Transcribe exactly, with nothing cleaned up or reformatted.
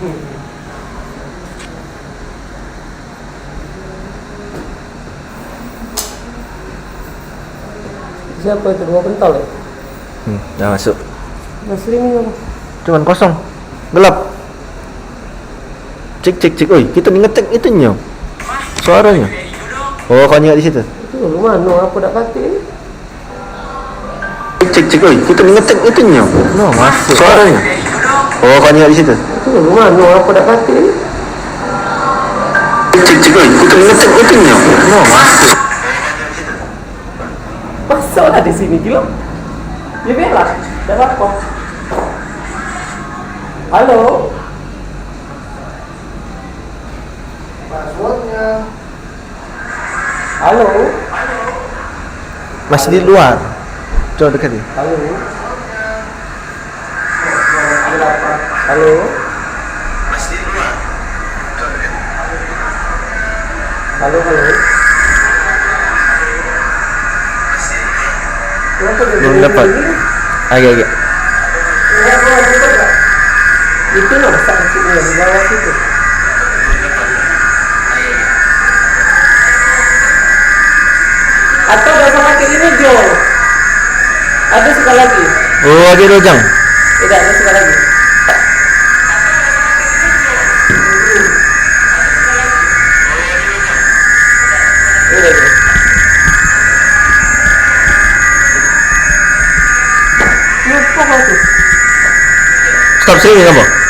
Siapa itu? Dua kental ya? Hmm, dah masuk. Nah, sering ini apa? Cuman kosong. Gelap. Cek, cek, cek. Oi, kita ni ngetek itu nyo. Suaranya. Oh, kau ingat di situ? Itu rumah no apa dak pati? Cek, cek, oi, kita ni ngetek itu nyo. No, masuk. Suaranya. Oh, kau ingat di situ? Itu rumah no apa dak pati? Cek, cek, oi, kita ni ngetek itu nyo. No, masuk. Masuklah di sini, gila. Ya, biarlah. Dak apa-apa. Halo? Passwordnya. Halo? Masih di luar. Coba dekati. Halo? Halo? Halo, halo. Kenapa dia Belum dapat. Agak-agak. Itu loh, sakitnya di bawah situ. Atau dak usah pakai ini, Jo. Ada sekali lagi. Oh, ada dua jam. Tidak, ada sekali lagi. Udah, udah. Lupa aku. Stop sini kamu.